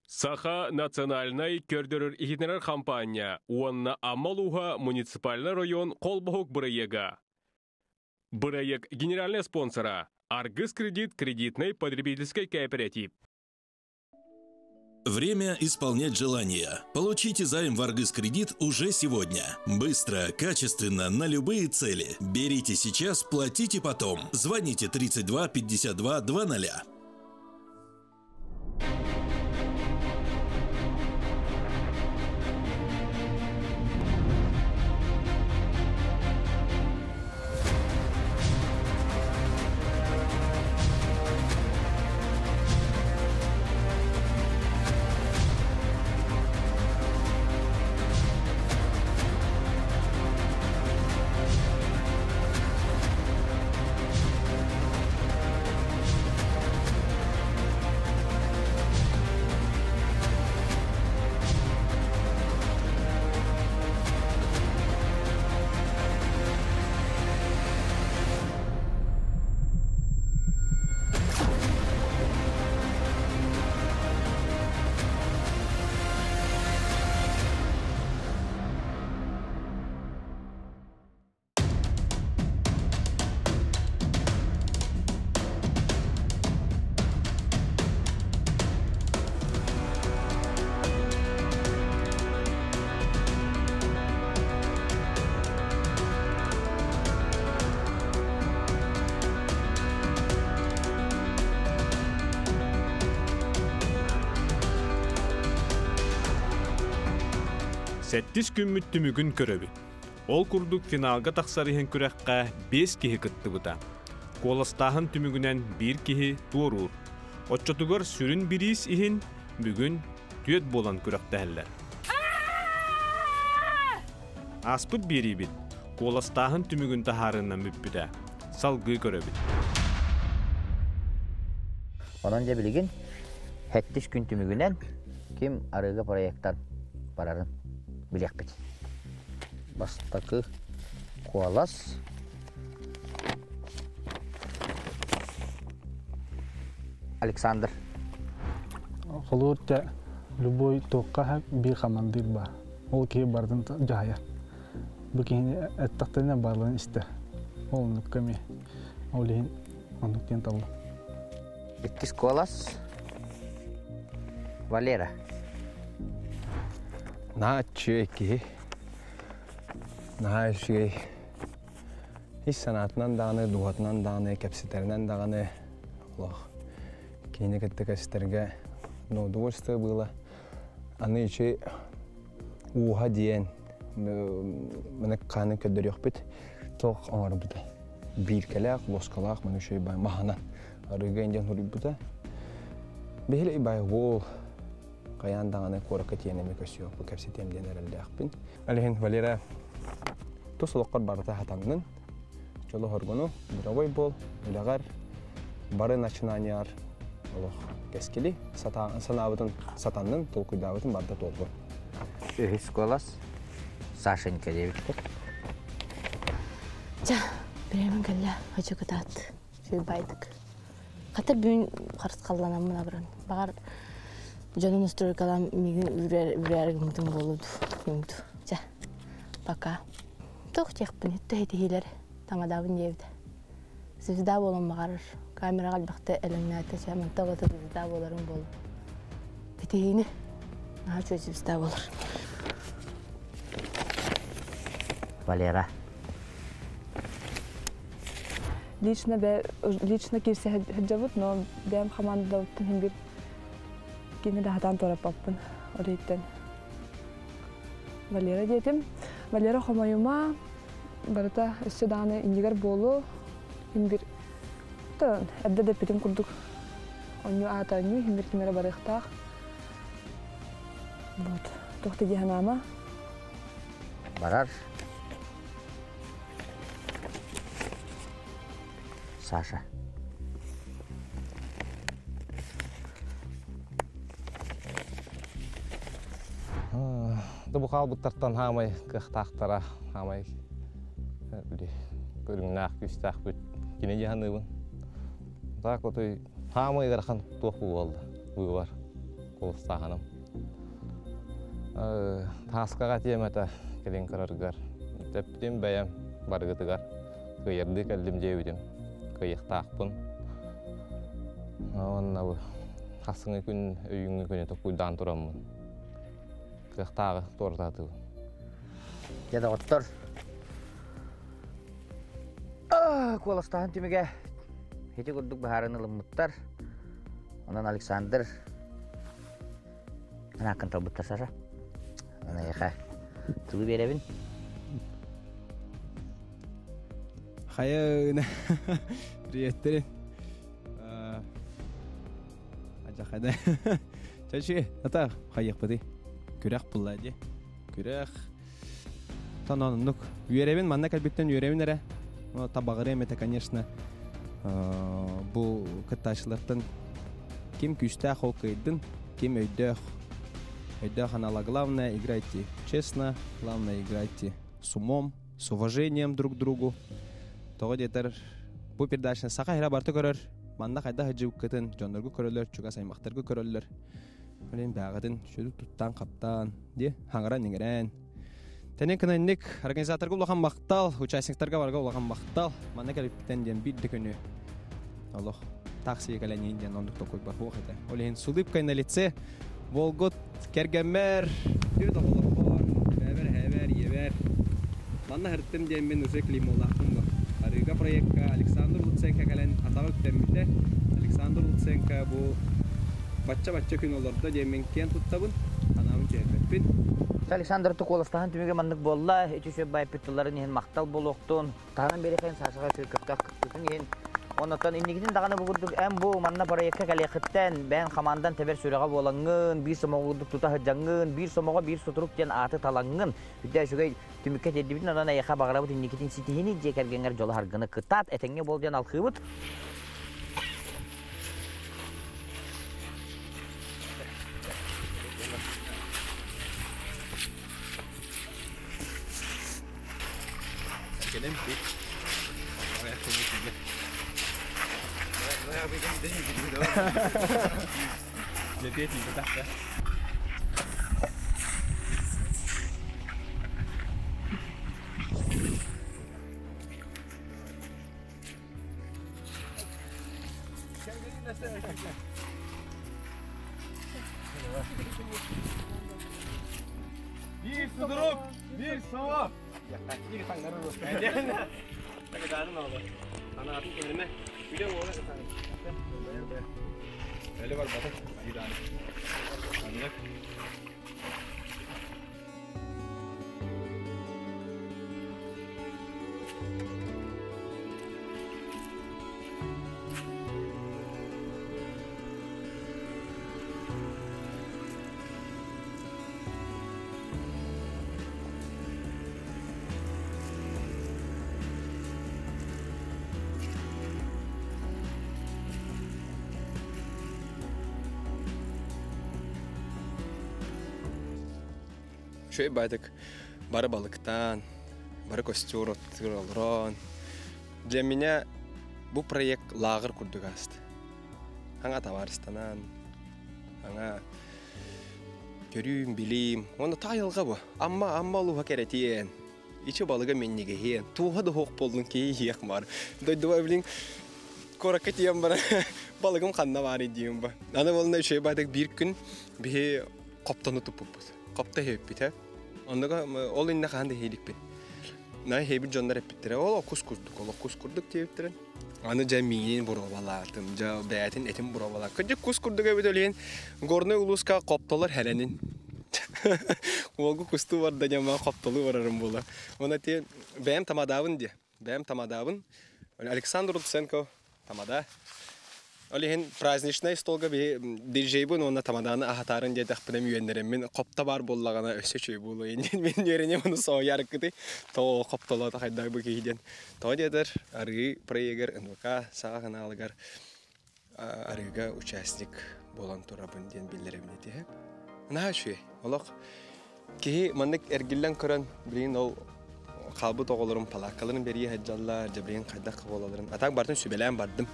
Саха национальнай көрдөрөр-иһитиннэрэр хампаанньа уонна Амма улууһа муниципальнай район холбоһук бырайыага. Бырайыак генеральнай спонсора Аргыс кредит кредитнай потребительскай кооператив. Время исполнять желания. Получите займ в Аргыс Кредит уже сегодня. Быстро, качественно, на любые цели. Берите сейчас, платите потом. Звоните 32 52 00. Сэттис күммүт түмүгүн көрөбүт. Ол курдук финалга тахсар иһин күрэххэ биэс киһи кыттыбыта. Куоластааһын түмүгүнэн биир киһи туоруур. Оччотугар сүрүн бириис иһин бүгүн түөрт буолан күрэхтэһэллэр. Ааспыт биэриибит куоластааһын түмүгүн таһаарыынан бүппүтэ. Салгыы көрөбүт. Онон дьэ билигин сэттис күн түмүгүнэн ким арыгы проектан барарын билиэхпит. Бастакы куолас Александр. Холуур те любой туохха биир хамандыыр баар. Ол киһи барытын дьаһайар. Бу киһини эттэхтэринэ бааларын истэр. Ол оннук көмө. Ол иһин оннук диэн таллым. Иккис куолас Валера. Наһаа үчүгэй киһи. Наһаа үчүгэй. Ис санаатынан даҕаны, дууһатынан даҕаны, кэпсэтэринэн даҕаны олох кинини кытта кэпсэтэргэ ну, удовольствие было. Аны үчүгэй ууһа диэн маны хааны көрдөрүөхпүт туох оҥорбута. Бииркэлээх, лоскалаах, маны үчүгэй бай маһынан арыыга индиан суруйбута. Биһили бай уол хайаан даҕаны куоракка тиийэн эмиэ көрсүөхпүт, кэпсэтиэм диэн эрэллээхпин. Ол иһин Валера тус олоххор барыта хатаннын, дьолу-соргуну, мировой буол, үлэҕэр бары начинанияҕар олох кэскили, санаабытын сатаннын, толкуйдаабытын барыта туоллун. Үһүс куолас Сашенька диэбиттэр. Ча, бириэмэн кэллэ, хочу кытаат. Сүрбайдык. Хата бүгүн харысхалланаммын абыран. Баҕар дьонум настройкалаан миигин үрээр гыммытым буолуо дуу. Чэ, пока. Туох диэхпин итиһиилэр тамадаабын диэбитэ. Звезда буолан баҕарар. Камераҕа элбэхтэ элэҥнээтэ. Чэ, манта оҕото звезда буоларым буолуо. Итиһиини наһаа үчүгэй звезда буолар. Валера. Лично бе лично кирсе сылдьабыт, но бэйэм хамаандабыттан иһин бир кими да хатаан туораппаппын. Ол иһиттэн Валера диэтим. Валера хомойума барыта өссө даҕаны иннигэр буолуо. Иһин бир эрдэ да эппитим курдук онньу аата онньу иһин бир ким эрэ барыахтаах. Вот. Туох да дии санаама. Барар. Саша. Бу хаалбыттартан хаамай кыахтаахтара, хаамай били көрүҥнээх, күүстээх бүт кини дьаһаныыбын. Так отой хаамай ыарахан туох буолла быыбар. Куоластааһыным. Тааскаҕа тиэмэтэ кэлин көрөргөр. Тэптим бэйэм барыгытыгар кыайардыы кэллим диэбитим. Кыайыахтаахпын. Уонна хасыҥы күн өйүҥҥү күнү токуйдаан тураммын. Кыахтааҕы туоратаатыбын. Дьэ доҕоттор, куоластааһын түмүгэ ити курдук быһааран ылыммыттар. Онон Александр анааккын талбыттар Саша. Анаyaха тылы биэрэбин. Хайа приветтерин. Ажахада. Чачи, ата хайыахпытый. Күрэх булла ди. Күрэх. Тононнук. Үөрэбин манна кэлбиттэн үөрэбин эрэ. Табаҕырыам этэ, конечно. Бу кыттааччылартан ким күүстээх ол кыайдын, ким өйдөөх. Өйдөөх анала. Главное, играйте честно, главное, играйте с умом, с уважением друг к другу. Тоҕо диэтэр, бу передачаны саха иһэ барыта көрөр, манна хайдах сылдьыбыккытын дьоннорго көрөллөр, чугас аймахтарга көрөллөр. Блин, бэҕэтин сүрү туттан-хаптаан, ди, хаҥыран-иҥэрэн. Тэнин кынанник организаторга улахан махтал, участниктарга барга улахан махтал. Манна кэлиппитен диэн биир да күнү олох такси кэлэн диэн оннук токуйбар хуох этэ. Ол иһин с улыбкой на лице Волгот кэргэммэр, түөрт оҕолорбор, бэбэр, эһэбэр, ийэбэр. Манна сырыттым диэн мин уже клеймолаахпын бу. Арыыга проекка Александр Луценко кэлэн атаҕа үктэммитэ. Александр Луценко бу бачча-бачча күн олордо диэн мин киэн туттабын, санаабын түһэрбэппин. Александр куоластаһан түмүгэ маннык буолла. Ити үчүгэй байпыт тылларын иһин махтал буолуохтун. Таһынан биэрэхэн Сашаҕа үчүгэй көхтөөх кыттыытын иһин. Оннуттан инникитин даҕаны бу курдук эн бу манна проекка кэлиэххиттэн бэйэн хамаандан тэбэр сүрэҕэ буолаҥҥын, биир сомоҕо курдук тута сылдьаҥҥын, биир сомоҕо биир сутурук диэн ааты талаҥҥын, үрдэ үчүгэй түмүккэ тиэрдибитин онон эйиэхэ баҕарабыт инникитин ситиһини дьиэ кэргэҥҥэр дьолу харгыны кытаат этэҥҥэ буол диэн алхыыбыт. Биир судурук, биир сова. Үчүгэй баайдык бары балыктаан, бары костер оттугар олорон. Для меня бу проект лааҕыр курдук ааста. Аҥа табаарыстанан, аҥа көрүүм, билиим. Уонна таайылҕа бу. Амма, Амма улууһа кэрэтиэн. Ичи балыга минньигэһиэн. Тууһа да суох буоллун киһи иһиэх баар. Дойдуба билин куоракка тиийэн баран балыгым ханна баарый диим ба. Аны буолна үчүгэй баайдык биир күн биһи хоптону туппуппут. Хопто иһиппит Оннуга ол иннэ хаһан да иһииликпин. На иһэбит дьоннор эппиттэрэ ол кус курдук, ол кус курдук диэбиттэрин. Аны дьэ миинин боруобалаатым, дьэ бэйэтин этин боруобалаат. Кырдьык кус курдук эбит өлүөн Горнай улууска хоптолор хэрэнин. Уолгу кустуу барда дьэ хоптолуу барарым буола. Уонна ти бэйэм тамадаабын диэ. Бэйэм тамадаабын. Александр Луценко тамада. Ол иһин праздничнай столга биһи диджейбын уонна тамаданы аһатаарын диэтэхпинэ үөннэриммин хопто баар буоллаҕына өссө үчүгэй буолуо диэн мин үөрэниэм ону соһуйаарыккытый тоҕо хоптолоото хайдах бу киһи диэн тоҕо диэтэр арыы проегар НВК саха ханаалыгар арыыга участник буолан турабын диэн биллэрэбин этиһэ наһаа үчүгэй олох киһи маннык эргиллэн көрөн билигин ол хаалбыт оҕолорум палааккаларын бэрийэ сылдьаллар дьэ билигин хайдах буолалларын а так бартын сүбэлээн бардым.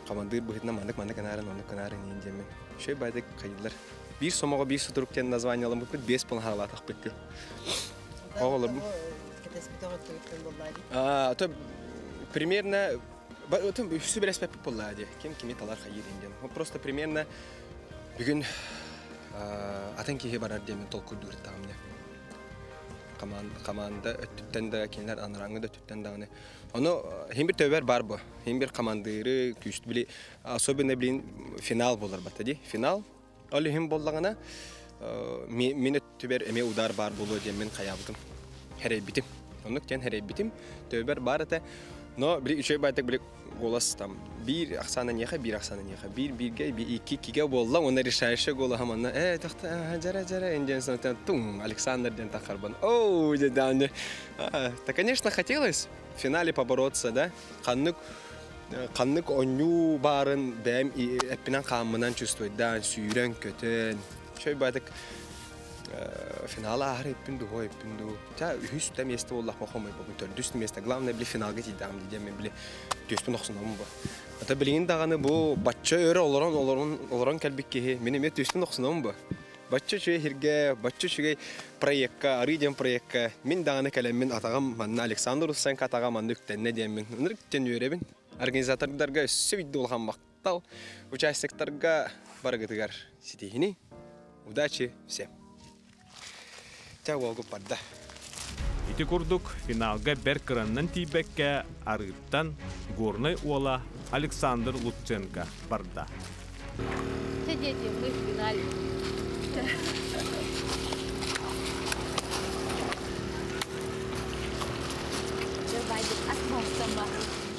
Командир быһытына маннык маннык анарын, оннук анарын иин диэмин. Шөй байдык хайылар. Биир сомоҕо биир сутурук диэн название аламмыппыт, 5 пол хаалаатахпыт. Оҕолор А, то примерно үсү береспеппит болла ди. Ким кими талар хайыр диэн. Просто примерно бүгүн атын киһи барар диэмин толкуйдуур таамне. Команда өттүттэн да кинилер анараңы да өттүттэн даҕаны. Ону хим бир төбөр бар бу. Хим бир командиры күст били особенно блин финал болар батта ди. Финал. Ол хим боллагана мен өттүбер эме удар бар болу диэн мен хаябытым. Херейбитим. Оннук диэн херейбитим. Төбөр бар это. Но били үчөй байтак били голос там бир ахсана неха, бир ахсана неха, бир бирге, бир икки киге болла, оны решающий гола хаманна. Тохта, жара жара, индиан тум, Александр ден тахарбан. Оу, дедане. Да, конечно, хотелось в финале побороться, да? Каннык каннык оню барын бэм эппинен хааммынан чувствовать, да, сүүрэн көтөн. Шөй байтак финала ахыр эппин ду, эппин ду. Та үһүс та место боллах махомай бу төрдүс место. Главное били финалга тиидам дидем мен били төспүн охсунамын бу. Ата билигин даганы бу батча өрө олорон олорон олорон келбик киһи мени ме төспүн охсунамын бу. Батча чүгэй хирге, батча чүгэй проектка, арыйден проектка. Мин даганы кэлэммин атагам манна Александр Русенко атагам манна үктенне диэммин. Ынырык тен үөребин. Организатордарга өссө бидде улахан мактал. Участниктарга баргытыгар ситихини. Удачи всем. Тя волгу парда. Ити курдук финалга бер кыраннан тиибекке арыттан Горной уола Александр Луценко барда. Все, дети, мы в финале.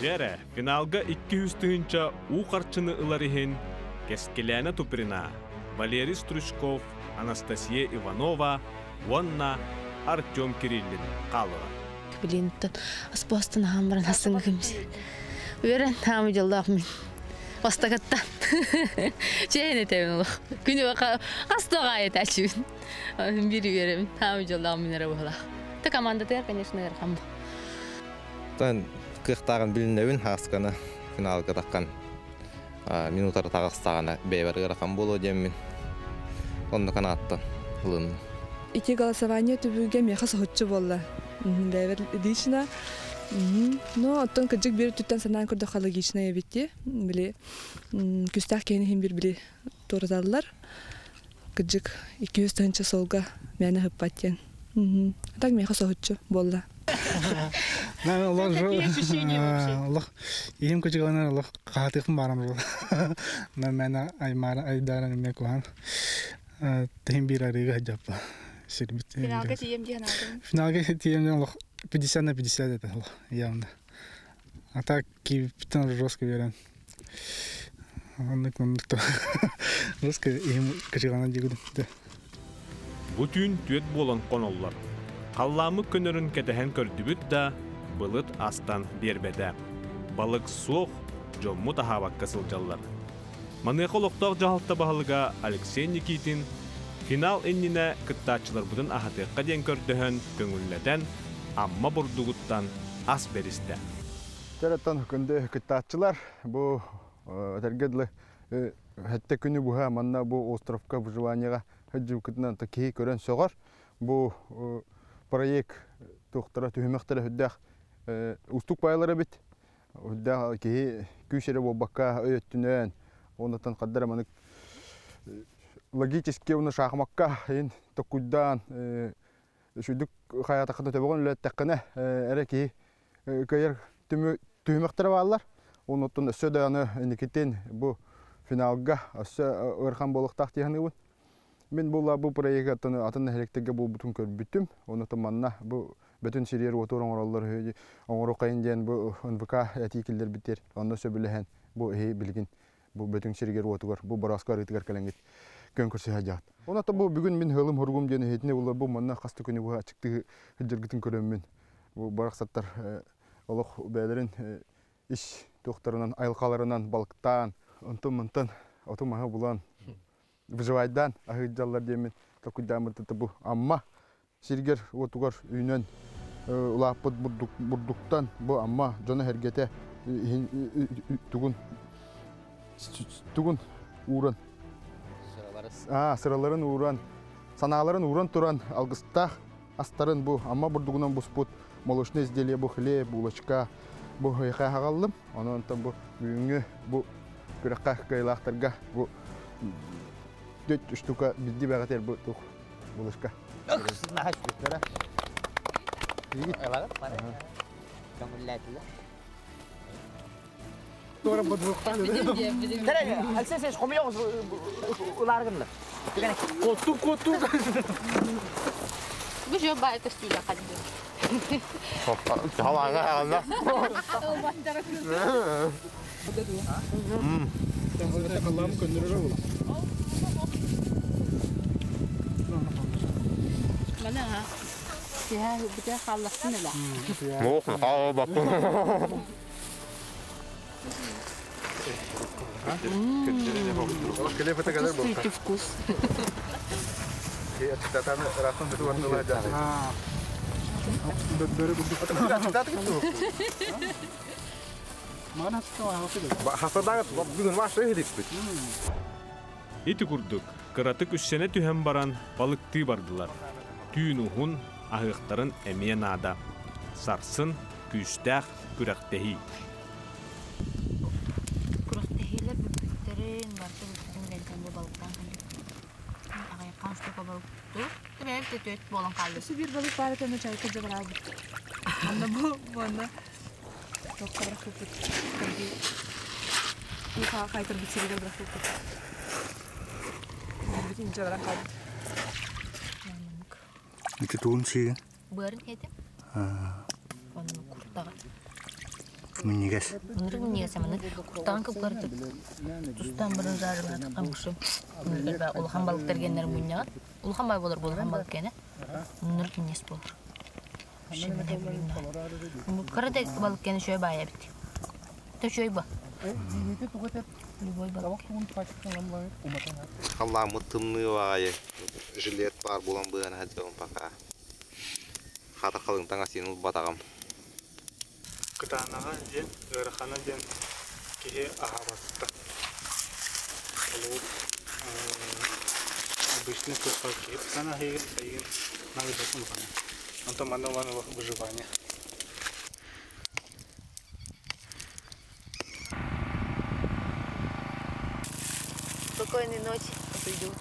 Жере финалга 200 тыһынча уу харчыны ылар иһин Кескеляна Туприна, Валерий Стручков, Анастасия Иванова, уонна Артем Кириллин қалыға. Блин, аспастын хамран асын күмс. Верен хамы жылдақ мен. Бастакаттан. Чейне тебин олық. Күні бақа астыға етәчүн. Бири беремин. Хамы жылдақ мен әрі бұлақ. Та команда тер, конечно, әрхам. Тан кыхтагын билинебин хасканы финалга таккан. Минутар тагыстагана бэбер ыракан боло деммин. Онну канаттан ылын. Ити голосование түбүгө меха сохотчу болла. Бэбер лично. Но оттон кыжык бир түттен санаан көрдө логично битти. Били күстах кени хим бир били туразаллар. Кыжык 200 тыһынча солга мени хыппаттен. Так меха сохотчу болла. Какие ощущения вообще? Аллах, им кычыгана Аллах каатыкым барам жол. На мена аймара айдаран эме кухан. Тем бир арыга жаппа. Сирбит. Финалга тием диэн алдым. Финалга тием Аллах 50 на 50 это Аллах явно. А так киптен жестко верен. Оннук оннук то. Жестко им кычыгана дигудум. Бу түүн түөт буолан коноллар. Қалламы көнөрүн кэтэһэн көрдүбүт да, былыт астан бербеде. Балык суох, жомму тахабакка сылдьаллар. Маныаха олохтоох дьаһалта баһылыга Алексей Никитин финал иннинэ кыттааччыларбытын аһатыахха диэн көрдөһөн көҥүллэтэн амма бурдугуттан ас беристэ. Тераттан күндө кыттааччылар бу этергедле хэтте күнү буха манна бу островка выживанияга хыджы кытынан та киһи көрөн сөҕөр. Бу проект тухтара түһүмэхтэрэ хүддэх устук байлары бит. Хүддэх киһи күүсэрэ буолбакка өйөттүнэн оннотон хаддара манык логически уну шахмакка ин токуйдаан шүйдүк хаятакына төбөгөн үлэттеккене эре киһи көйер түһүмэхтэрэ бааллар. Оннотон өссө дааны никитин бу финалга өссө ырхан болуктаах тиһаныбын. Мен була бу проект атын атын хелектеге бу бутун көрбүттүм. Оннотон манна бу бүтүн сириер отур оңороллор хөйди оңоро кайын диэн бу НВК этикилдер биттер. Онно сөбүлэһэн бу эһи билгин бу бүтүн сиригер отугар бу бараскар ытыгар кэлэнгит көн көрсө хажаат. Оннотон бу бүгүн мин хылым хургум диэн хетине була бу манна хасты күнү бу ачыкты хыджыргытын көрөммүн. Бу бараксаттар олох бээлерин иш тохторунан айылкаларынан балыктаан онтон мынтан оту маһы булан выживайдан ахыджаллар диэмин токуйдаамырты бу амма сиргер отугар үйнөн улааппыт бурдуктан бу амма жона хергете тугун Тугун ууран. Сыраларын ууран, санааларын ууран туран алгыстаах астарын бу Амма бурдугунан буспут молочное изделие бу хлеб, булочка бу эйхэ хагаллым. Онон онтон бу бүгүҥҥү бу күрэххэ кыайылаахтарга бу 4 штука бидди бэҕэтэр бу тух булочка. Коту коту. Бу жо бай көстүүлэ хадды. Халаҥа Мана ха. Сиһа бүтэ халлахсын эле. Мох хаа баппын. Чувствуете вкус. Ити курдук, кыратык үссэнэ түһэн баран балыктыы бардылар. Түүн уһун, аһыахтарын эмиэ наада. Сарсын күүстээх күрэхтэһии. Күрэхтэһиилэр бүппүттэрин, барыта бүппүтүн кэнтэн бу балыктаан кэлбит. Аҕыйаххан штука балыктуу. Бэйэм төтөт буолан хааллым. Өссө биир балык баар этэ, чайка дьабараабыт. Анна бу буонна тохха бырахпыппыт. Уха хайтарбыт сиригэр бырахпыппыт. Бүтүн дьабаран хаалбыт. Ити туун сиин? Быарын этим. Онну куртаҕа. Минньигэс. Мындыр минньигэс аманы куртаҕын кыпкырытып тустан барын жарылатыккан кушу. Улахан балыктар геннер мунньаҕа. Улахан бай болар улахан балык гене. Мындыр минньигэс болар. Кыра да балык гене шөй бая бит. Та шөй ба. Любой балык. Халламыт тымныы баайы жилет бар булан быаны хадзабын пока. Хатыр халыҥ таҥас батаҕым. Кытаанаҕа диэн, ыарахана диэн киһи аһаабатта. Ол обычный кухар киһи сана хейген сайын надо улахана. Онтон манна улахан выживание. Спокойной ночи, а то идут.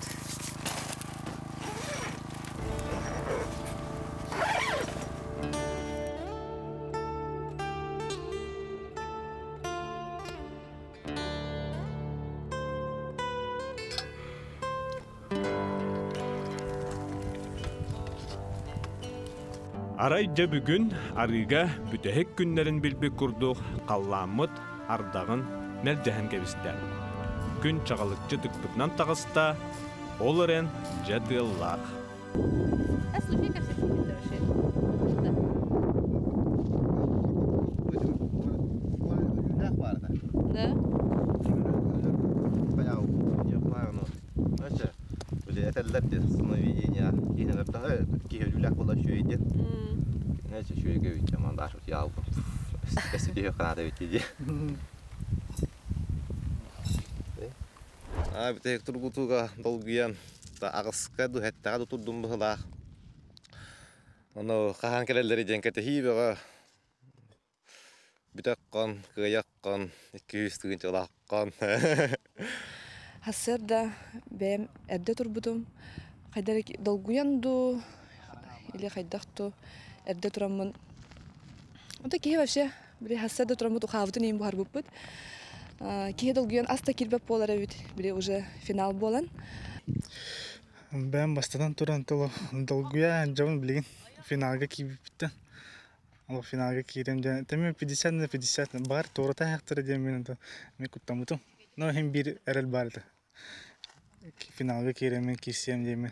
Арай дьэ бүгүн арыыга бүтэһик күннэрин билбит курдук халлааммыт ардаҕын мэлдьэһэн кэбистэ. Күн чаҕылыччы тыкпытынан таҕыста, ол эрэн дьэ тыаллаах. А слушай, как все хорошо. Да? Битек тургутуга долгуян та агыска ду хеттага ду турдум быһылаах. Ону хаһан кэлэллэри диэн кэтэһии бөҕө. Бүтөккон, кыайаккон, 200 тыгынчалаахкон. Хассыарда бэйэм эрдэ турбутум. Хайдар долгуян ду или хайдах ту эрдэ тураммын. Онто киһи вообще били хассыарда тураммыт ухаабытын иин буһарбыппыт. Киһи долгуян аста киирбэт буолар эбит, били уже финал буолан. Бэйэм бастатан туран тылы долгуя дьабын билигин финалга киирбиттен. Ол финалга киирем дьэ тэми 50 на 50 бар туората хахтара диэн мин онто мен куттаммытым. Но хим биир эрэл бар этэ. Финалга кииремин киирсиэм диэмин.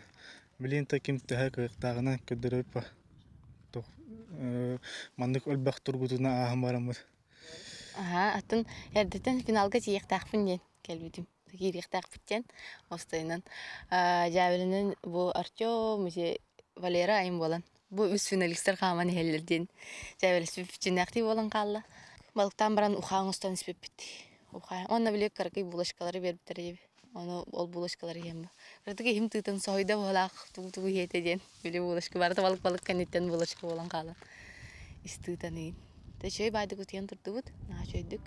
Билин та ким төһө кыахтааҕынан көрдөрөп маннык өлбөх тургутуна ааһан бараммыт. Аха, атын эрдэтен финалга тиийиэхтаахпын диэн кэлбитим. Киириэхтаахпыт диэн остайынан. Жабелинен бу Артем, Валера айым болан. Бу үс финалисттер хааман иһэллэр диэн. Жабелеспит чиннэхтии болан хаалла. Балыктаан баран ухаан устан испиппит. Онно били кыракый булочкалары биэрбиттэр диэби. Ону ол булочкалары иһэн Кыратык иһим тыытын соһуйда быһалаах тугу-тугу иһиэтэ диэн. Били булочка барыта балык-балык кэнниттэн булочка буолан хаалан ис тыытан иин. Үчүгэй баайдык утуйан турдубут, наһаа үчүгэйдик.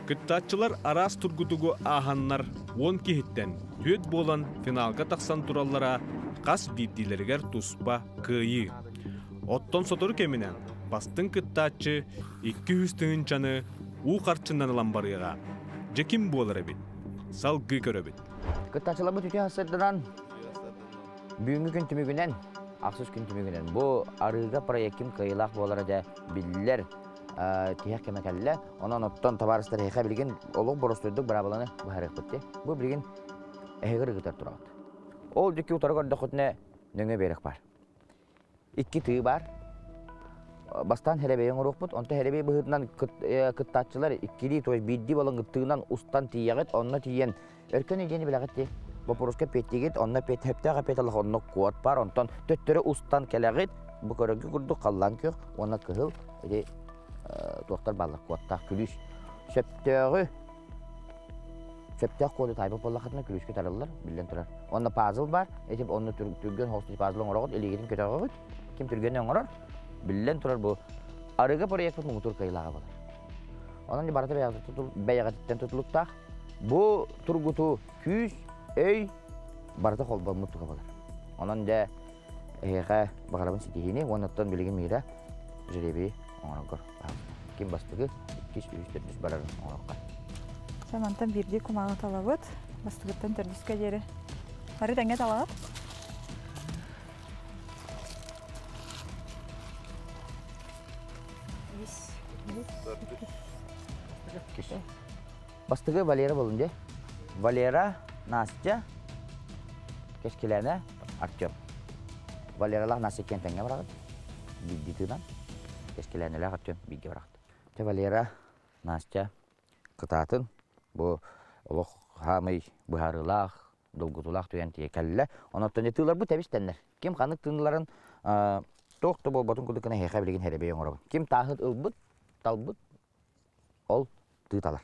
Кыттааччылар араас тургутугу ааһаннар 10 киһиттэн түөрт буолан финалга тахсан тураллара хас биирдиилэригэр туспа кыайыы. Оттон сотору кэминэн бастыҥ кыттааччы 200 тыһыынчаны уу харчынан ылан барыаҕа. Дьэ ким буолар эбит? Салгыы көрөбүт. Кыттааччыларбыт үтүө сырдынан бүгүҥҥү күн түмүгүнэн, ахсыс күн түмүгүнэн бу арыыга проектим кыайыылаах буолара дьэ биллэр тиһэх кэмэ кэллэ. Онон оттон табаарыстар эһиэхэ билигин олох боростуойдук быраабыланы быһаарыахпыт дии. Бу билигин эһиги ырыгытар тураҕыт. Ол диэки утары көрдөххүтүнэ нөҥүө биэрэк баар. Икки тыы баар. Бастаан хэрэбэйи оҥоруохпут, онто хэрэбэй быһыытынан кыттааччылар иккилии, то есть биирдии буолан тыынан устан тиийэҕит, онно тиийэн өркөн идиэни билэҕит дии. Боппуруска пиэттигит, онно пиэт сөптөөх эпиэт алах онно куот бар, онтон төттөрү устан кэлэҕит, бу көрөргө курдук халлаан күөх уонна кыһыл ити туохтар бааллар куоттаах күлүүс. Сөптөөҕү сөптөөх коду таайбыт буоллаххытына күлүүскэ тарыллар, биллэн турар. Онно пазл бар, ити онно түргэн хост пазл оҥороҕут, илиигитин көтөҕөҕүт. Ким түргэнни оҥорор, биллэн турар бу арыгы проекпыт муҥутуур кыайыылааҕа буолар. Онон барыта бэйэҕититтэн тутулуктаах. Бу тургуту күүс, өй барыта холбоммут туга буолар. Онон дьэ эһиэхэ баҕарабын ситиһиини уонна оттон билигин Мира жребий оҥороргор ким бастакы, иккис, үһүс, төрдүс барарын оҥоруохха. Дьэ мантан биирдии кумааҕы талабыт. Бастакыттан төрдүскэ диэри. Бары тэҥҥэ талаҕыт. Бастакы Валера болун дии. Валера, Настя, Кэскилээнэ, Артем. Валералаах Настя иккиэн тэҥҥэ бараҕыт. Биирдии тыынан. Кэскилээнэлээх Артем бииргэ бараҕыт. Дьэ Валера, Настя, кытаатын. Бу олох хаамай быһаарыылаах, долгутуулаах түгэн тиийэ кэллэ. Онон тыыларбыт тэбис-тэннэр. Ким ханнык тыыныларын туох да буолбатын курдук гына эһиэхэ билигин хэрэбэй оҥоробун. Ким тааһын ылбыт, талбыт, ол тыыталар.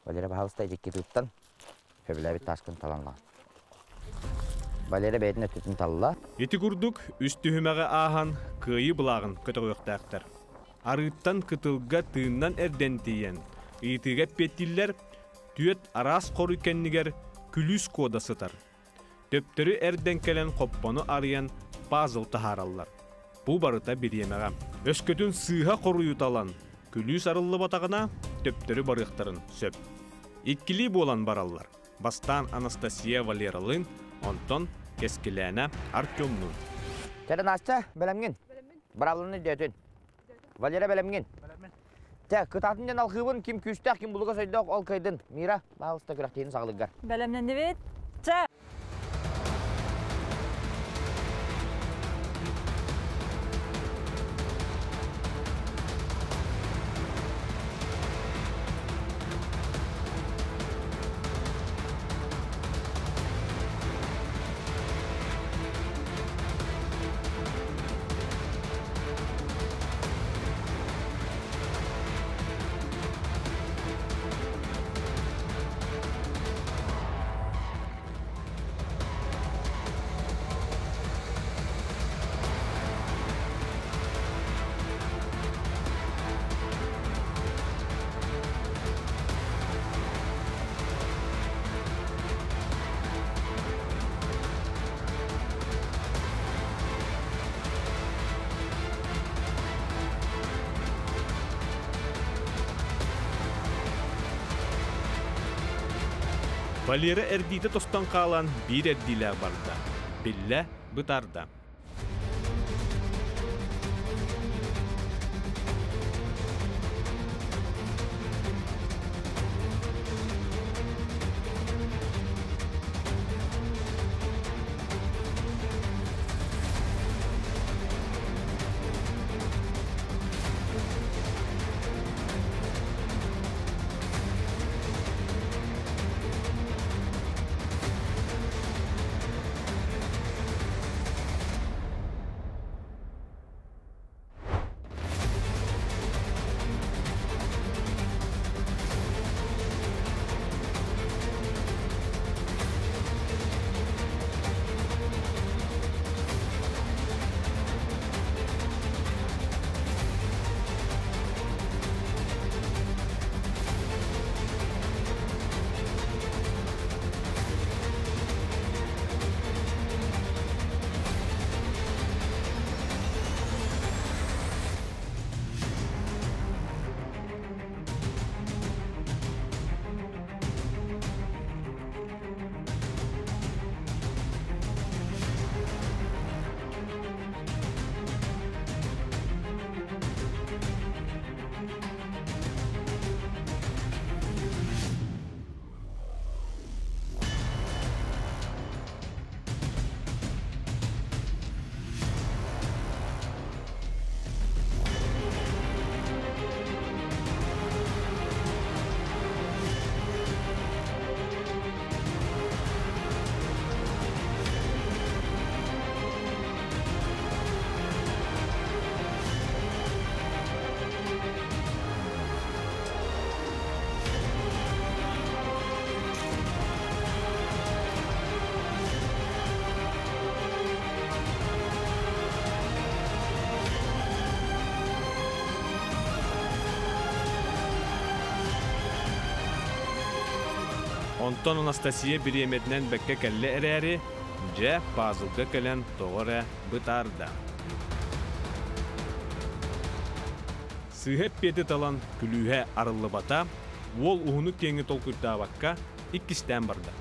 Валера, пожалуйста, икки тыыттан сөбүлээбит тааскын талан ылаҕын. Валера бэйэтин өттүтүн талла. Ити курдук үс түһүмэҕи ааһан кыайыы былааҕын көтөҕүөхтээхтэр. Арыыттан кытылга тыыннан эрдэн тиийэн, ыйытыыга эппиэттииллэр, түөрт араас хоруй кэннигэр күлүүс кода сытар. Төптөрү эрдэн кэлэн хоппону арыйан пазл таһаараллар. Бу барыта бириэмэҕэ. Өскөтүн сыыһа хоруйуталан, күлүүс арыллыбатаҕына, төптөрү барыахтарын сөп. Иккилии буолан бараллар. Бастаан Анастасия Валералыын, онтон Кэскилээнэ Артемнуун. Чэ, Настя, бэлэмҥин? Быраабыланы өйдөөтүн. Валера бэлэмҥин? Чэ, кытаатын диэн алҕыыбын, ким күүстээх, ким булугас өйдөөх, ол кыайдын. Мира, баһаалыста күрэхтиһиини саҕалыыргар. Бэлэмнэннибит. Чэ! Валера эрдиитэ тостон хаалан биир эрдиилээх барда. Биллэ бытаарда. Онтон Анастасия бириэмэтинэн бэккэ кэллэ эрээри, дьэ, пазлга кэлэн тоҕо эрэ бытаарда. Сыыһа эппиэти талан күлүүһэ арыллыбата, уол уһуну-киэҥи толкуйдаабакка иккистээн барда.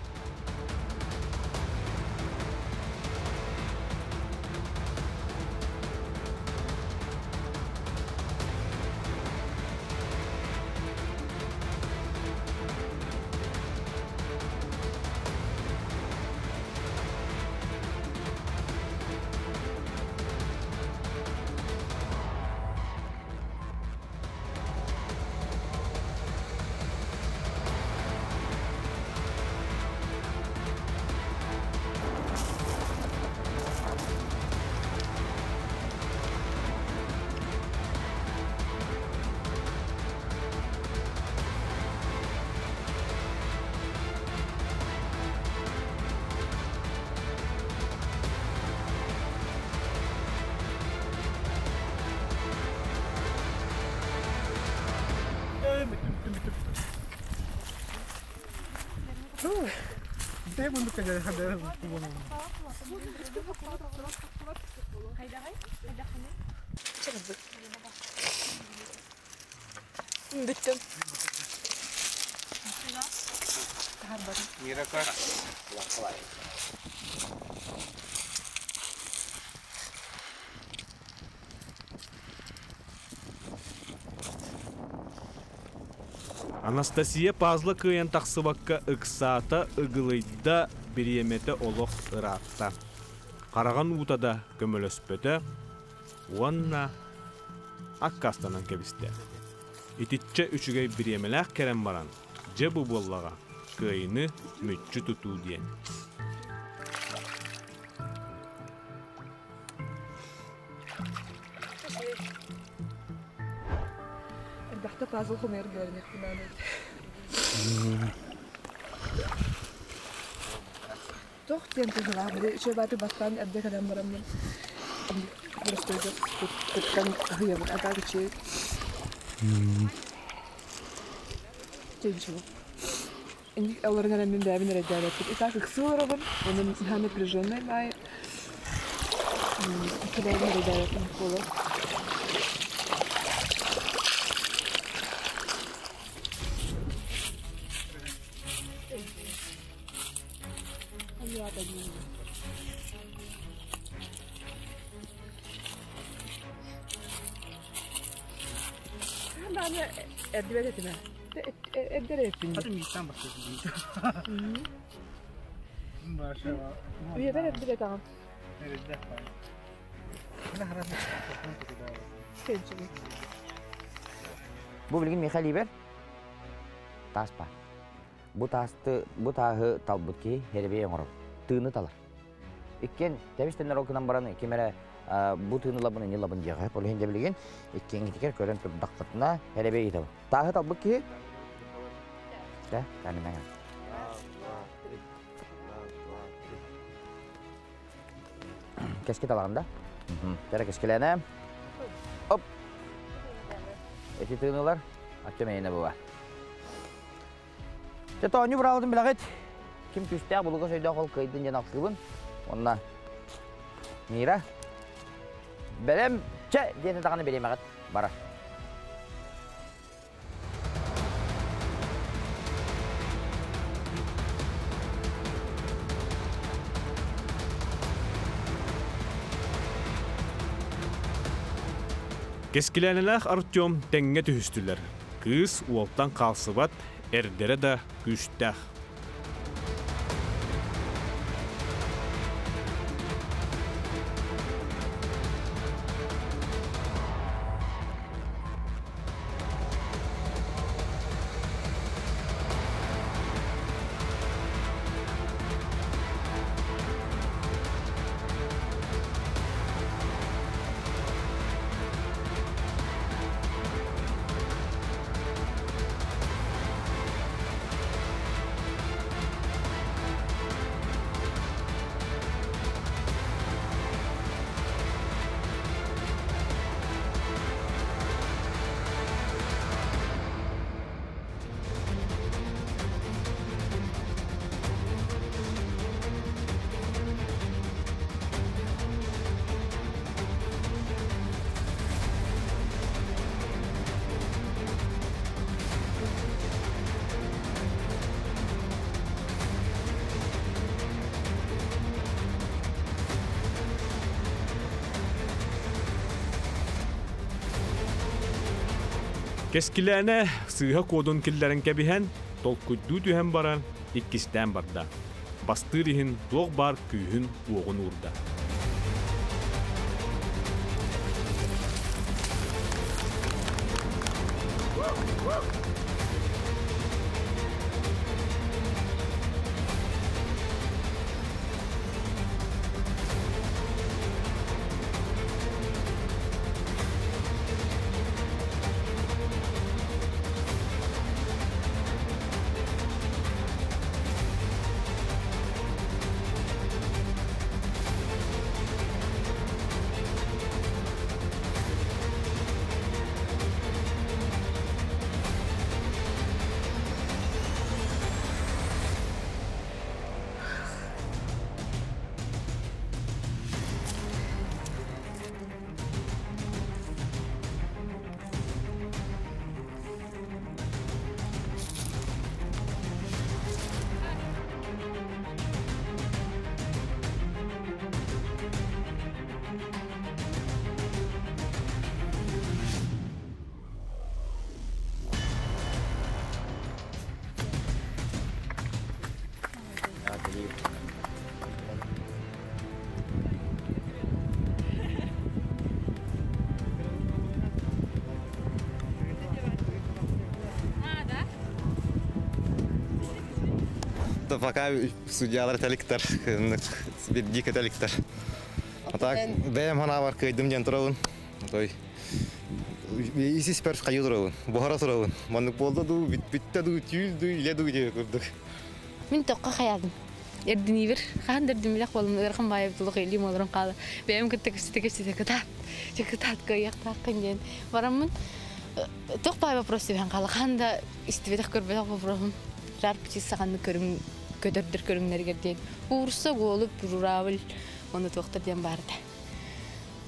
Бүттүм. Анастасия пазла кыайан тахсыбакка ыксаата, ыгылыйда, бириэмэтэ олох ыраатта. Хараҕын уута да көмөлөспөтө уонна аккаастанан кэбистэ. Итиччэ үчүгэй бириэмэлээх кэлэн баран, дьэ бу буоллаҕа, кыайыыны мүччү тутуу диэн. Элбэхтэ пазл хомуйар үөрэниэхпин наада. Туох диэн туһалаах били үчүгэй бааты бастаан эрдэ кэлэн бараммын боростуойга кыттан аһыйабын а так үчүгэй Чэнчило. Инник олорон эрэн мин бэйэбин эрэйдээбэппин. И так ыксыы олоробун, онон наһаа напряженный баай бэйэбин эрэйдээбэппин буолар. Дааны эрдибэт этим Эрдер эппин. Үйэбэр эрдибэт аҕам. Бу билигин Михаил Ибер таас баар. Бу таасты, бу тааһы талбыт киһи хэрбэй оҥорор. Тыыны талар. Иккиэн тэбис-тэннэр ол гынан баран ким эрэ бу тыыны ылабын, ини ылабын диэҕэ. Ол иһин дьэ билигин иккиэҥҥитигэр көрөн турдаххытына хэрбэй ыытабын. Тааһы талбыт киһи Да, камина. Кэски талаҕын да? Кэрэ кэскилээнэ. Оп! Эти тыынылар, ачча мэйинэ була. Дьэ, тоонньу быраабытын билэҕит. Ким күүстээх булугас өйдөөх ол кыайдын диэн алкыыбын. Онна Мира бэлэм чэ диэн даҕаны бириэмэҕит барар. Кэскилээнэлээх Артем тэҥҥэ түһүстүлэр. Кыыс уолтан хаалсыбат, эрдэрэ да күүстээх. Кэскилээнэ сыыһа кодун киллэрэн кэбиһэн, толкуйдуу түһэн баран, иккистээн барда. Бастыыр иһин туох баар күүһүн уоҕун уурда. Пока судьялар этэликтэр, бирдии кэтэликтэр. А так, бэйэм ханаабар кыайдым диэн турабын. Той ис-испэр хайыы турабын, буһара турабын. Маннык буолла дуу, бүттэ дуу, түүл дуу, илэ дуу диye курдук. Мин тоққа хаядым. Эрдинибир, хаан дэрдимилэх болум ыархан баайып тулук илим олорон хаала. Бэйэм кытта кэпсэтэ кэпсэтэ кытаат. Кытаат кыайыахтааххын диэн. Бараммын тоқ баай вопрос түбэһэн хаала. Хаан да истибэтэх көрбөтөх вопросум. Жар птица саханны көрүҥ көтөрдөр көрүҥнэригэр диэн. Уурса голубь, журавль, оны туохтар диэн баарда.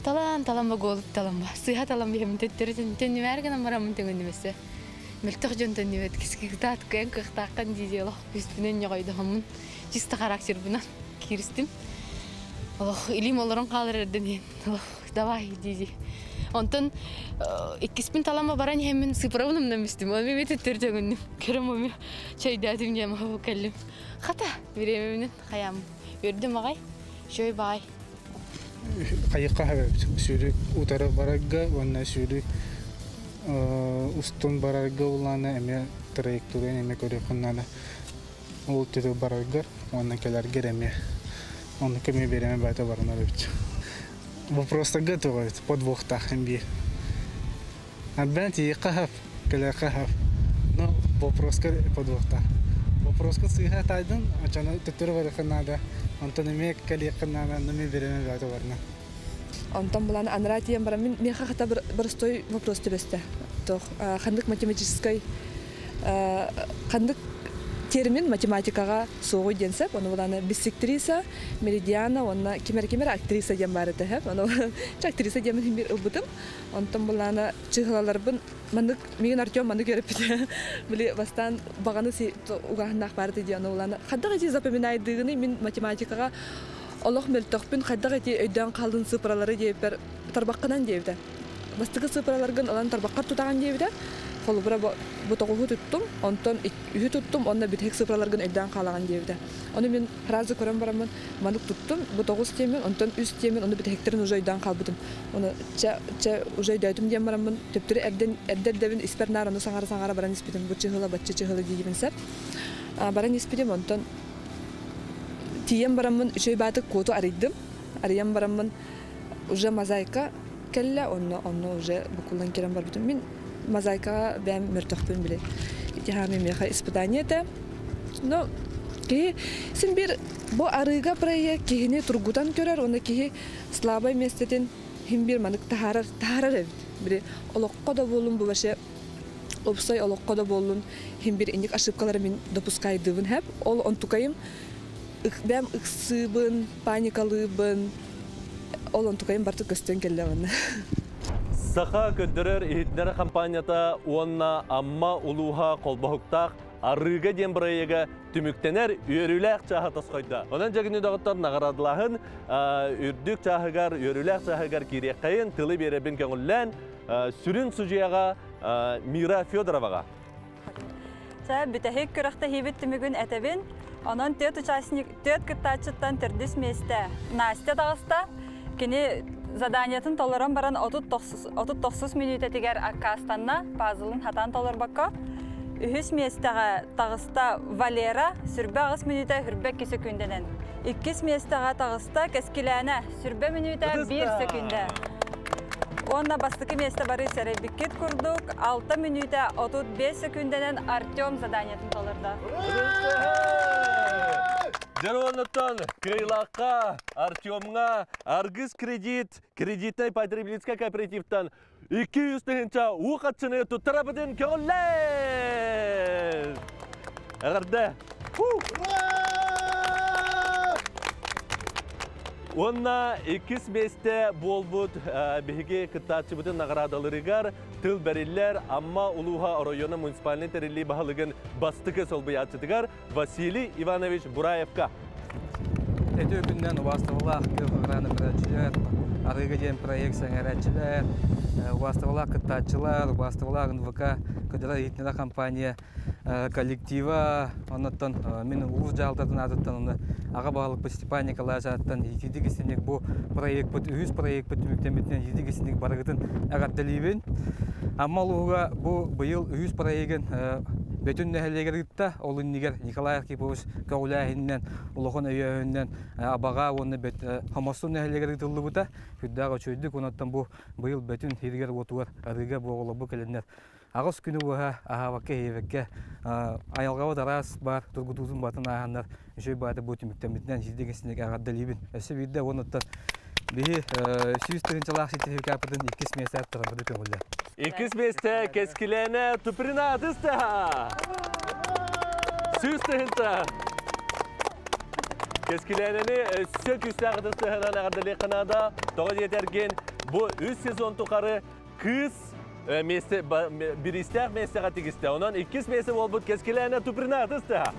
Талан талан ба голубь талан ба. Сыха талан биһэмин төттөрү төннүмээр гынан бараммын төҥөннүмэсэ. Мөлтөх дьон төннүбэт киски кытаат кыайан кыахтааххын дии олох күүспүнэн ньоҕойдоһоммун чисто характербынан кииристим. Олох илиим олорон хаалар эрдэн иһин. Олох давай дии. Онтон иккиспин талама баран иһэммин сыпырабын умнаммыстым. Оны мен төттөрү төҥөннүм. Көрөм оми чайдаатым диэм хабы кэллим. Хата биремиминен хаям. Үөрдүм аҕай. Шөй баай. Хайыкка хабабыт. Сүүрүк утары барарга уонна сүүрүк устун барарга улаана эмиэ траекторияны эмиэ көрүөххүн наада. Ол түрү бараргар уонна кэлэргэр эмиэ. Онно көмө биэрэме баата баранар эбит. Вопростарга тоҕойт подвохтаах эмбиир. Арбан тиийиэххэ хап, кэлиэххэ хап. Но вопроска подвохтаах. Вопроска сыыһа таайдын, очону төттөрү барыахха наада. Онтон эмиэ кэлиэххэ наада, онно эмиэ биэрэме баата барна. Онтон булан анараа тиийэн баран мин миэхэ хата простой вопрос түбэстэ. Тох ханнык математическай ханнык термин математикаҕа суоҕуй диэн сөп. Ону буланы биссектриса, меридиана уонна кимэр-кимэр актриса диэн баар этэ сөп. Ону актриса диэмин бир ылбытым. Онтон буланы чыһылаларбын маннык миигин Артем маннык үөрэппитэ. Били бастаан баҕаны угаһыннаах баар этэ диэн ону буланы хайдах ити запоминайдыгыный мин математикаҕа олох мөлтөхпүн хайдах ити өйдөөн хаалдын цифралары диэбиппэр тарбаххынан диэбитэ. Бастакы цифраларгын ылан тарбаххар тутаҕын диэбитэ. Холобура бу тоҕуһу туттум, онтон үһү туттум, онно бүтэһик цифраларгын өйдөөн хаалаҕын диэбитэ. Ону мин сразу көрөн бараммын маннык туттум, бу тоҕус диэммин, онтон үс диэммин, ону бүтэһиктэрин уже өйдөөн хаалбытым. Ону чэ, чэ уже өйдөөтүм диэн бараммын, төптөрү эрдэн эрдэ-эрдэбин испэр наар ону саҥара-саҥара баран испитим. Бу чыһыла, бачча чыһыла диибин сэр. Баран испитим, онтон тиийэн бараммын үчүгэй баатык куоту арыйдым. Арыйан бараммын уже мозаика кэллэ, онно онно уже букуллан кэлэн барбытым. Мин мозаикаҕа бэйэм мөлтөхпүн биле. Ити хаамы миэхэ испытание этэ. Но киһи син бир бу арыыга проект киһини тургутан көрөр, уонна киһи слабай местетин хим бир манык таһаарар таһаарар эбит. Били олоххо да буоллун бу вообще опсай олоххо да буоллун хим бир инник ошибкалары мин допускайдыбын хэп. Ол онтукайым бэм ыксыыбын, паникалыыбын, ол онтукайым барты көстөн келле манна. Саха көрдөрөр иһитиннэрэр компанията уонна Амма улууһа холбоһуктаах арыыга диэн бырайыага түмүктэнэр үөрүүлээх чааһа тосхойдо. Онон дьэгини доҕоттор наҕараадалааһын үрдүк чааһыгар, үөрүүлээх чааһыгар киириэххэйин тылы биэрэбин көҥүллээн сүрүн судьуйаҕа. Мира Федороваҕа. Чэ, бүтэһик күрэхтэһиибит түмүгүн этэбин. Онон түөрт участник, түөрт кыттааччыттан төрдүс миэстэ Настя таҕыста. Кини заданиетын толорон баран 39 мүнүүтэтигэр аккаастанна, пазлын хатаан толорбокко. Үһүс миэстэҕэ таҕыста Валера, сүрбэ аҕыс мүнүүтэ хүрбэ икки сөкүүндэнэн. Иккис миэстэҕэ таҕыста Кэскилээнэ, сүрбэ мүнүүтэ биир сөкүүндэ. Уонна бастакы миэстэ бары сэрэйбиккит курдук, 6 мүнүүтэ 35 сөкүүндэнэн Артем заданиетын толордо. Дьоруонуттан Кыайлаахха, Артемҥа Аргыс кредит кредитнай потребительскай кооперативтан 200 тыһыынча уу хаччыны туттарабытын көҕүллээ! Эҕэрдэ! Уонна иккис миэстэ буолбут биһиги кыттааччыбытын наҕараадаларыгар тыл бэриллэр Амма улууһа оройуона муниципальнай тэриллии баһылыгын бастакы солбуйааччытыгар Василий Иванович Бураевка. Этүү күннэн убаастабылаах кыһыгыраны көрөөччүлэр, арыыга диэн проект сэҥээрээччилэр, убаастабылаах кыттааччылар, убаастабылаах НВК көдөрө иһитинэрэ компания коллектива, оннуттан мин улуус дьаһалтатын аатыттан уонна аҕа баһылыкпыт Степан Николаевич аатыттан итиитик истиҥник бу проекпыт үһүс проекпыт түмүктэммитинэн итиитик истиҥник барыгытын эҕэрдэлиибин. Амма улууһуга бу быйыл үһүс проегын Бөтүн нэһилиэгэр ыытта. Ол иннигэр Николай Архипович көҕүлээһининэн, улахан өйөөһүнүнэн Абаҕа уонна Хомостун нэһилиэгэр ыытыллыбыта. Сүрдээх үчүгэйдик онуттан бу быйыл Бөтүн сиригэр-уотугар арыыга буоҕолорбу кэлэннэр аҕыс күнү быһа аһаабакка-иһиэбэккэ айылҕабыт араас баар тургутуутун батын ааһаннар үчүгэй баата бу түмүктэммитинэн сирдик эҕэрдэлиибин. Өссө биирдэ уонуттан биһи 100 тыһыынчалаах сертификаппытын иккис миэстэ аттарарбыты көҥүллэ. Иккис миэстэ Кэскилээнэ Туприна атыста. 100 тыһыынча. Кэскилээнэни өссө күүстээх ытыстыһынан эҕэрдэлиэххэ наада. Тоҕо диэтэргин, бу үс сезон тухары кыыс миэстэ бириистээх миэстэҕэ тигистэ. Онон иккис миэстэ буолбут Кэскилээнэ Туприна атыста.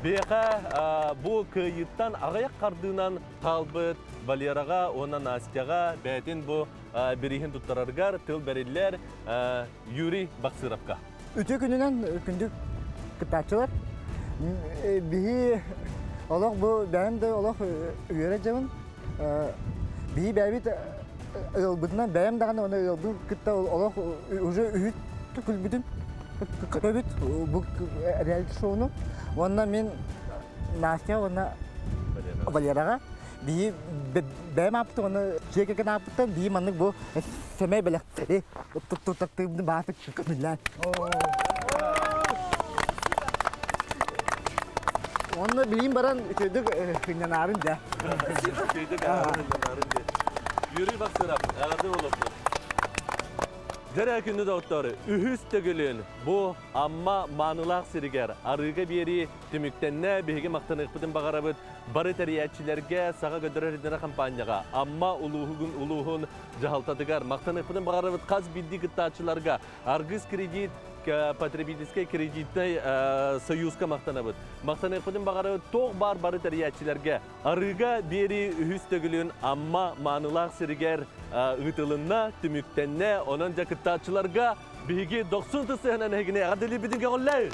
Биэхэ бу кыайыттан аҕыйах хардыынан хаалбыт Валераҕа уонна Настяҕа бэйэтин бу бирииһин туттарарыгар тыл бэриллэр Юрий Бахсыровка. Үтүө күнүнэн күндү кыттааччылар. Биһи олох бу бэйэм да олох үөрэ дьабын. Биһи бэйэбит ыалбытынан бэйэм даҕаны уонна ыалбын кытта олох уже үһүт күлбүтүм көтөбүт бу реалити шоуну. Уонна мин Настя уонна Валераҕа биһи бэйэм ааппытын уонна дьиэ кэргэн ааппыттан биһи маннык бу сэмэй бэлэхтэри туттартыыбын баатык көмүллээн. Онно билиим баран үчүгэйдик сынньанаарын дьэ. Үчүгэйдик сынньанаарын дьэ. Юрий Бахсыров, эҕэрдэ буолуохтун. Дьэрэ күндү доҕоттор, үһүс төгүлүн бу Амма маанылаах сиригэр арыыга биэрии түмүктэннэ. Биһиги махтаныахпытын баҕарабыт бары тэрийээччилэргэ, Саха көдөрөр иһитиннэрэр хампаанньаҕа, Амма улууһугун улууһун дьаһалтатыгар махтаныахпытын баҕарабыт хас биирдии кыттааччыларга, Аргыс кредит потребительскай кредитнай союзка махтанабыт. Махтаныахпытын баҕарабыт туох баар бары тэрийээччилэргэ. Арыыга биэрии үһүс төгүлүн Амма маанылаах сиригэр ыытылынна, түмүктэннэ. Онон дьэ кыттааччыларга биһиги дохсун тысыһынан эһигини эҕэрдэлиирбитин көҕүллээ!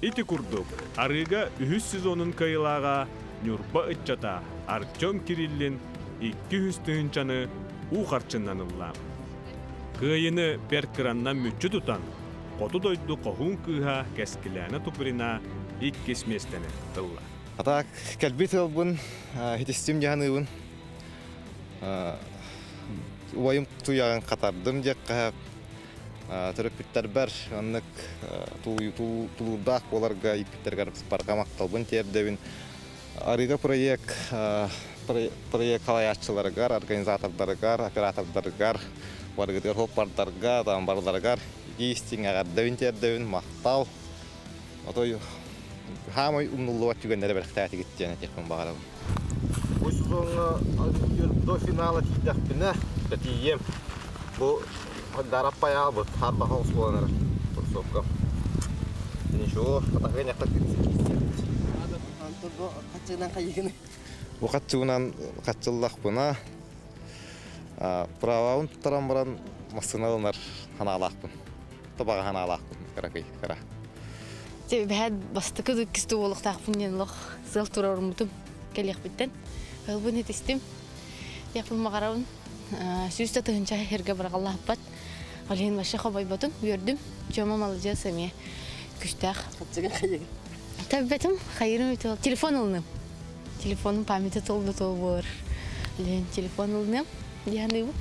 Ити курдук, арыыга үһүс сезонун кыайыылааҕа Ньурба ыччата Артем Кириллин 200 тыһыынчаны уу харчыннан ылла. Кыайыны бэрт кыраннан мүччү тутан, хоту дойду хоһуун кыыһа Кэскилээнэ Туприна иккис миэстэни ылла. А так, кэлбит ыалбын, хитистим дьаһаныыбын. Убайым туйаҕын хатардым диэххэ төрөппүттэрбэр оннук тулуурдаах буоларга ииппиттэригэр барҕа махталбын тиэрдэбин. Арыыга проект проект халайааччыларыгар, организатордарыгар, оператордарыгар, барыгытыгар хоппардарга, там барыларыгар истиҥ эҕэрдэбин тиэрдэбин, махтал. Отой хаамай умнуллубат түгэннэри бэлэхтээтигит диэн этиэхпин баҕарабын. Бу сезоҥҥа до финала тиийдэхпинэ, тиийиэм. Бу дараппай аалбыт, харбаха оскуоланар курсовка. Ничего, атахыан яхта. Хачынан хайыгын. Бу хаччыбынан хаччыллахпына правабын туттаран баран массыына ылынар ханаалаахпын. Табаҕа ханаалаахпын кыракый кыра. Бэһэт бастакы иккис буолуохтаахпын диэн олох сыал турарыммытым кэлиэхпиттэн. Ылбын этистим. Япын маҕарабын. 100 тыһыынча херге барагаллаахпат. Ол иһин вообще хобойботум, үөрдүм. Чома маладьыас эмиэ күстээх. Таббетим, хайырым үтө. Телефон ылыным. Телефоным памяти толду тол болар. Лен телефон ылыным. Диһаныыбын.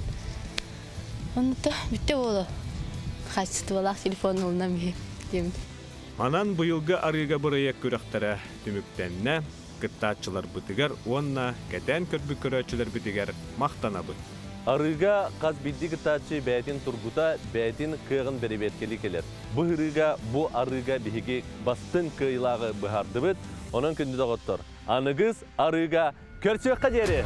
Онута бүтте боло. Качестволаах телефон ылынам дием. Манан быйылгы арыыга бырайыак күрэхтэрэ түмүктэннэ, кыттааччыларбытыгар уонна кэтээн көрбүт көрөөччүлэрбитигэр махтанабыт. Арыыга хас биирдии кыттааччы бэйэтин тургута, бэйэтин кыаҕын бэрэбиэркэлии кэлэр. Бу ырыыга, бу арыыга биһиги бастыҥ кыайыылааҕы быһаардыбыт. Онон күндү доҕоттор, аныгыс арыыга көрсүөххэ диэри!